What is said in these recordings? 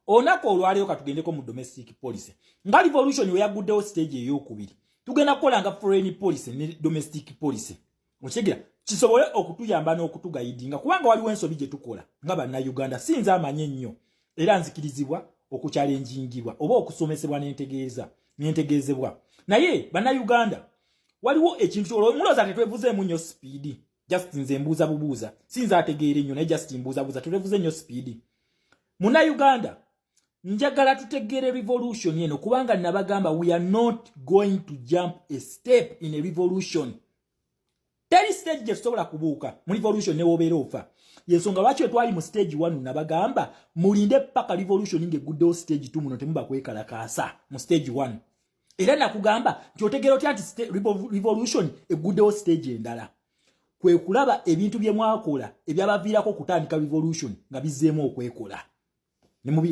Olunaku olwaleero katugendeko mu domestic policy. Nga revolution we yaguddewo stage eyokubiri, tugenda kukola nga foreign policy ne domestic policy, okitegera, kisobole okutuyamba n'okutuguidinga, kubanga waliwo ensobi gye tukola nga Bannayuganda. Sinza amanyi ennyo, era nzikirizibwa okuchallengingibwa oba okusomesebwa nentegeezebwa. Naye Bannayuganda, waliwo ekintu mulowooza tetwevuzeemu nnyo speed? Just nze mbuuza bubuuza, sinza ategeera ennyo, naye just mbuuza buuza, tetwevuze nnyo speed? Munnayuganda, njagala tutegeere revolution eno, kubanga nabagamba we are not going to jump a step in a revolution. Teri stage gye tusobola kubuuka mu revolution newobeera ofa. Yensonga lwaki wetwali mu stage 1 nabagamba mulinde paka revolution ng'egguddewo stage 2. Muno temuba kwekalakaasa mu stage 1. Era nakugamba nti otegeera otya nti revolution egguddewo stage endala? Kwe kulaba ebintu bye mwakola ebyabaviirako okutandika revolution nga bizzeemu okwekola.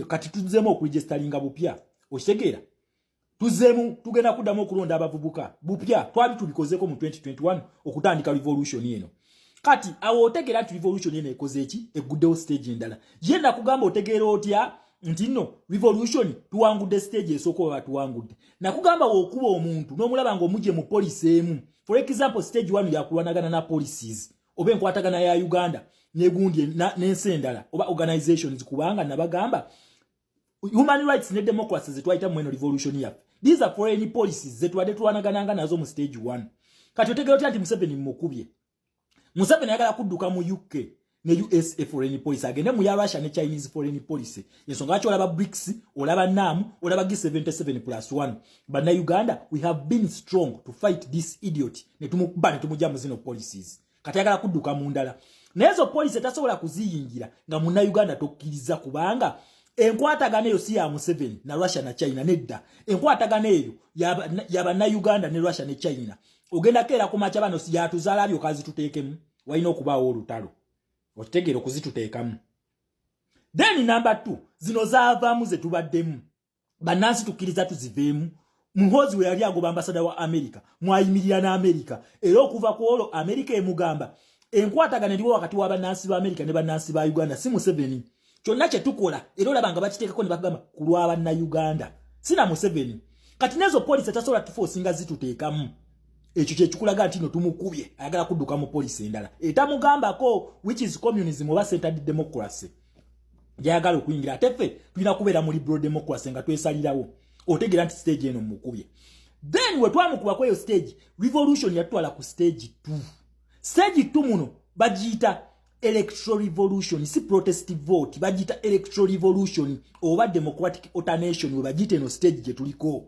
Kati tuzzeemu okuregisteringa bupya, okitegeera? Tuzzeemu, tugenda kuddamu okulonda abavubuka bupya. Twali tubikozeko mu 2021 okutandika revolution eno. Kati awo otegeera nti revolution eno ekoze eki? Eguddewo stage endala. Ye nakugamba otegeera otya nti nno revolution tuwangudde stage esooka oba batuwangudde? Nakugamba wookuba omuntu n'omulaba ng'omugye mu policy emu. For example, stage 1 yakulwanagana na policies oba enkwatagana ya Uganda negundi n'ensi endala oba organizations, kubanga nabagamba human rights ne democracy zetwayita mu eno revolution yaffe, these are foreign policies zetubadde tulwanagananga nazo mu stage 1. Kati otegeera otya nti Museveni mukubye? Museveni ayagala kudduka mu UK ne USA foreign policy, agende mu ya Russia ne Chinese foreign policy. Ensonga lwaki olaba BRICS, olaba NAM, olaba G77 plus 1. Bannayuganda, we have been strong to fight this idiot ne tumukuba ne tumujja mu zino policies. Kati ayagala kudduka mu ndala, naye ezo policy tasobola kuziyingira nga Munnayuganda tokkiriza, kubanga enkwatagano eyo si ya Museveni na Russia na China. Nedda, enkwatagano eyo ya Bannayuganda ne Russia ne China. Ogenda keera ku makya bano yatuzaala alyoka azituteekemu, walina okubaawo olutalo, okitegeera, okuzituteekamu. Then number 2, zino zaavaamu ze tubaddemu. Bannansi, tukkiriza tuziveemu. Muhoozi we yali agoba ambasada wa America, mwayimirira n'America, era okuva ku olwo America emugamba enkwatagano eriwo wakati wa bannansi ba America ne bannansi ba Uganda, si Museveni. Kyonna kye tukola era olaba nga bakiteekako ne bagamba ku lwa Bannayuganda, si na Museveni. Kati nezo policy tasobola tuforcinga zituteekamu. Ekyo kyekikulaga nti no tumukubye, ayagala kudduka mu policy endala etamugambako, which is communism oba centered democracy gyayagala okuyingira. Ate ffe tulina kubeera mu liberal democracy nga twesalirawo. Otegeera nti stage eno mukubye. Then we twamukubako eyo stage, revolution yatwala ku stage 2. Stage 2 muno bagiyita electoral revolution, si protest vote, bagiyita electoral revolution oba democratic alternation we bagiyita. Eno stage gye tuliko,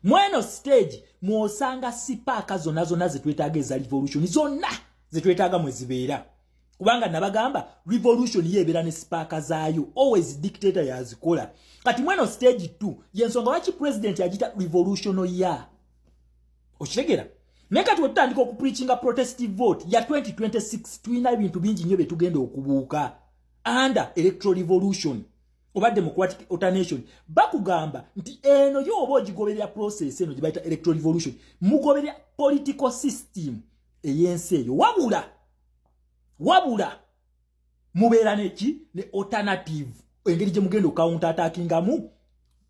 mweno stage mwosanga spark zonna zonna zetwetaaga eza revolution, zonna zetwetaaga mwe zibeera, kubanga nabagamba revolution yeebeera ne spark zaayo, always dictator yazikola. Kati mweno stage 2 yensonga lwaki president agita revolution ya, okitegeera? Naye kati wetutandika okupreachinga protestive vote ya 2026, tulina ebintu bingi nnyo byetugenda okubuuka under electoral revolution oba democratic alternation. Bakugamba nti eno yo oba ogigoberera process eno gye bayita electoral revolution, mugoberera political system ey'ensi eyo, wabula mubeera neki? Ne alternative, engeri gye mugenda ocounter attackingamu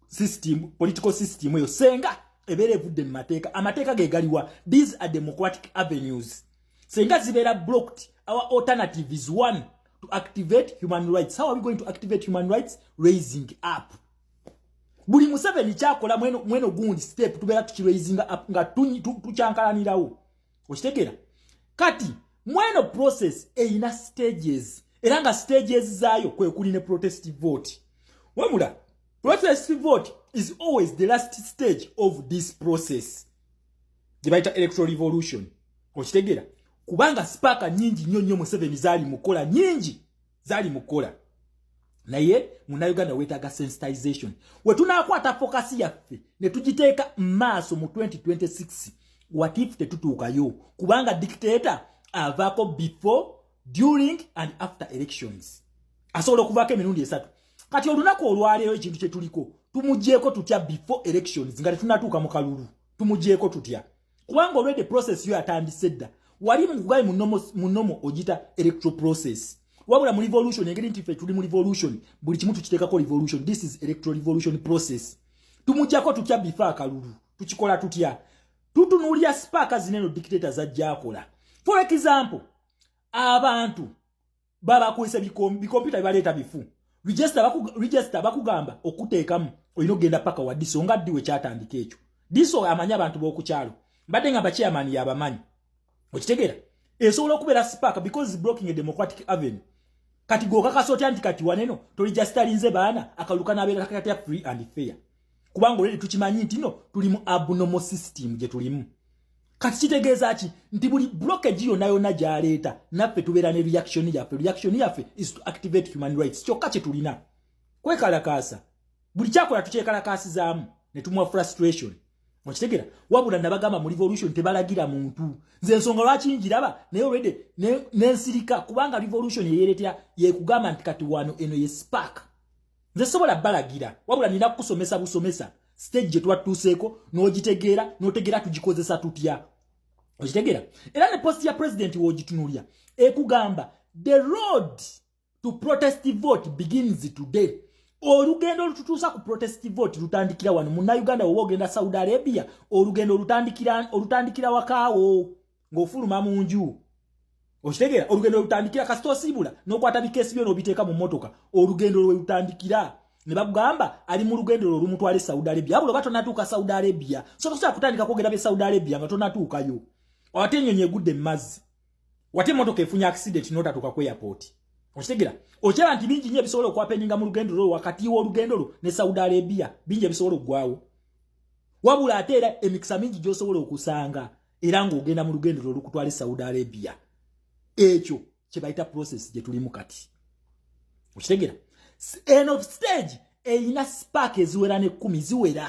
system, political system eyo senga ebeera evudde mu mateeka. Amateeka ge galiwa? These are democratic avenues. Senga zibeera blocked, our alternative is one: to activate human rights. How are we going to activate human rights? Raising up buli Museveni kyakola mweno gundi step, tubeera tukiraisinga up nga tukyankalanirawo, okitegeera? Kati mweno process eyina stages, era nga stages zaayo kwe kuli ne protest vote. Wabula protest vote is always the last stage of this process gye bayita electoral revolution, okitegeera? Kubanga spark nyingi nnyo nnyo Museveni zaali mukola, nyingi zaali mukola, naye Munnayuganda weetaaga sensitization. We tunaakwata focus yaffe ne tugiteeka maaso mu 2026, what if tetutuukayo? Kubanga dictator avaako before, during and after elections, asobola okuvaako emirundi esatu. Kati olunaku olwaleero ekintu kye tuliko, tumugyeko tutya before elections, nga tetunatuuka mu kalulu? Tumugyeko tutya? Kubanga already process yo yatandise dda. Wali mukugaye munomo ogita electoral process. Wabula mu revolution, engeri nti ffe tuli mu revolution, buli kimu tukiteekako revolution. This is electoral revolution process. Tumujjako tutya before akalulu? Tukikola tutya? Tutunuulira spark zineno dictator zajja akola. For example, abantu babakozesa bikompyuta, bibaleeta bifu. Register bakugamba okuteekamu olina okugenda paka wa DISO. Nga ddi we kyatandika ekyo? DISO amanyi abantu b'oku kyalo, mbadde nga bachairman yabamanyi. Okitegeera? Esobola okubeera spark because blocking a democratic avenue. Kati gokakasa otya nti kati waneno toligisterinze baana, akalulu kanaabeera katya free and fair? Kubanga oledi tukimanyi nti no tuli mu abnormal system gye tulimu kati. Kitegeeza ki? Nti buli blockage yonna yonna gy'aleeta, naffe tubeera ne reaction yaffe. Reaction yaffe is to activate human rights. Kyokka kye tulina kwekalakaasa. Buli kyakola tukyekalakaasizaamu ne tumuwa frustration. Okitegera? Wabula nabagamba, mu revolution tebalagira muntu. Nze ensonga lwaki njiraba naye already nensirika, kubanga revolution yeyeretera yekugamba nti kati wano eno ye spark. Nze sobola balagira, wabula nina kukusomesa busomesa stage gye twatuuseeko, n'ogitegeera, n'otegeera tugikozesa tutya. Okitegeera? Era ne post ya president w'ogitunulya ekugamba, "The road to protest vote begins today." Olugendo olututuusa ku protest vote lutandikira wano. Munnayuganda, woba ogenda Saudi Arabia, olugendo olutandikira wakaawo ng'ofuluma mu nju. Okitegeera? Olugendo olutandikira kasita osiibula n'okwata bikeesi byo n'obiteeka mu mmotoka. Olugendo lwe lutandikira ne bakugamba ali mu lugendo lwe olumutwala e Saudi Arabia. Wabula oba tonatuuka Saudi Arabia, so tosobola kutandika kwogera bye Saudi Arabia nga tonatuukayo. Ate ennyonyi egudde mu mazzi, wate emmotoka efunye accident n'otatuuka ku airport. Okitegera? Okyala nti bingi nnyo ebisobola okuhappeninga mu lugendo lwo, wakati w'olugendo lwo ne Saudi Arabia. Bingi ebisobola okuggwawo. Wabula ate era emikisa mingi gy'osobola okusanga era ng'ogenda mu lugendo lwo olukutwala e Saudi Arabia. Ekyo kye bayita process gye tulimu kati. Okitegera? Eno stage erina spark eziwera ne 10 ziwera,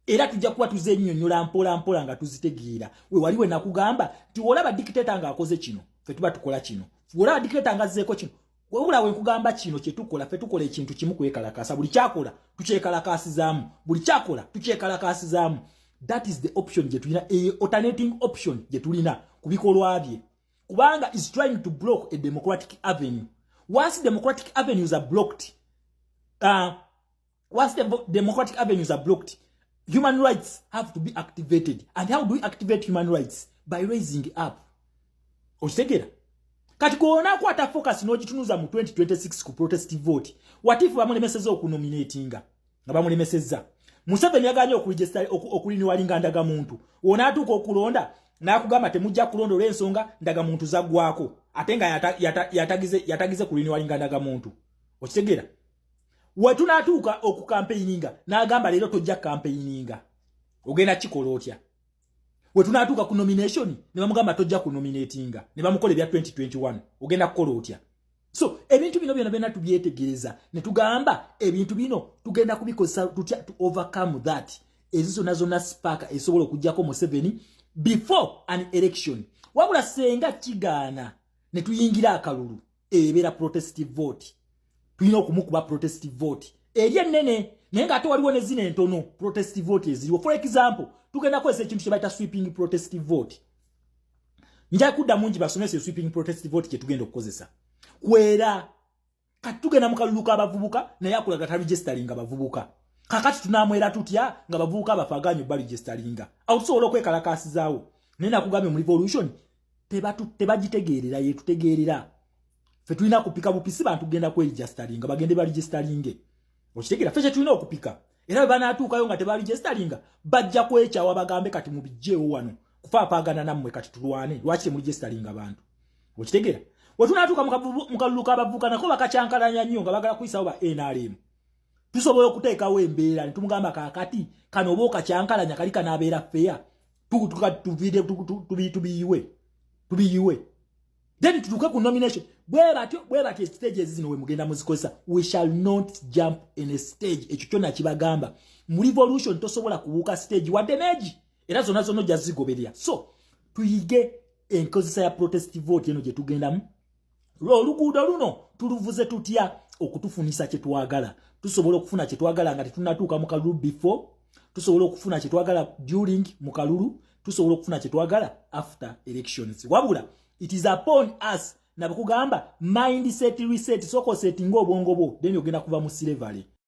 era tujja kuba tuzennyonnyola mpola mpola nga tuzitegeera. We wali we nakugamba nti olaba dictator ng'akoze kino, ffe tuba tukola kino. Olaba dictator ng'azzeeko kino. Wabula we nkugamba kino kye tukola, ffe tukola ekintu kimu, kwekalakasa. Buli kyakola tukyekalakasizaamu, buli kyakola tukyekalakasizaamu. That is the option gye tulina, alternating option gye tulina ku bikolwa bye, kubanga is trying to block a democratic avenue. Once democratic avenues are blocked, once the democratic avenues are blocked, human rights have to be activated. And how do we activate human rights? By raising up. Okitegeera? Kati gwonakwata focus n'ogitunuza mu 2026 ku protest vote, what if bamulemeseza okunominatinga? Nga bamulemesezza, Museveni yaganye okurenewinga ndagamuntu. Wonaatuuka okulonda n'akugamba temujja kulonda olw'ensonga ndagamuntu zaggwako, ate nga yatagize kurenewinga ndagamuntu. Okitegeera? We tunaatuuka okucampaigninga n'agamba leero tojja campaigninga, ogenda kikola otya? We tunaatuuka ku nomination ne bamugamba tojja kunominatinga, ne bamukola ebya 2021, ogenda kukola otya? So ebintu bino byona byonna tubyetegereza ne tugamba ebintu bino tugenda kubikozesa tutya to overcome that. Ezo zonna zonna spark esobola okugjako Museveni before an election. Wabula senga kigaana ne tuyingira akalulu, ebeera protest vote. Tulina okumukuba protest vote eri ennene, naye ng'ate waliwo ne zino entono protest vote eziriwo. For example, tugenda kukozesa ekintu kye bayita sweeping protest vote. Nja kuddamu ngi basomesa sweeping protest vote kye tugenda okukozesa. Kwera kati tugenda mu kalulu k'abavubuka, naye akulaga taregisteringa bavubuka. Kakati tunamwera tutya nga bavubuka bafaganye baregisteringa? Awo tusobola okwekalakasizaawo. Naye nakugambye, mu revolution tebagitegeerera, yetutegeerera ffe. Tulina kupika bupisi bantu genda kweregisteringa, bagende baregisteringe. Okitegeera? Ffe kyetulina okupika. Era bwe banaatuukayo nga tebaregisteringa, bajja kwekyawa, bagambe kati mubijjeewo wano kufaapaagana nammwe, kati tulwane, lwaki temuregisteringa bantu? Okitegeera? Wetunaatuuka mu kalulu k'abavubuka, nako bakacyankalanya nnyo nga bagala kuyisawo ba NRM. Tusobola okuteekawo embeera ne tumugamba kaakati kano oba okacyankalanya kali kanaabeera fair, tubiyiwe tubiyiwe, then tutuuke ku nomination. Bwe batyo bwe batyo stages zino we mugenda muzikozesa. We shall not jump in a stage. Ekyo kyonna kibagamba, mu revolution tosobola kubuuka stage wadde neegi, era zonna zonna ojja zigoberera. So tuyige enkozesa ya protest vote eno gye tugendamu. Oluguudo luno tuluvuze tutya okutufunisa kye twagala? Tusobola okufuna kye twagala nga tetunnatuuka mu kalulu before, tusobola okufuna kye twagala during mu kalulu, tusobola okufuna kye twagala after elections. Wabula it is upon us. Nabakugamba mindset reset. Sooka osettinga obwongo bwo, then ogenda kuva mu slavery.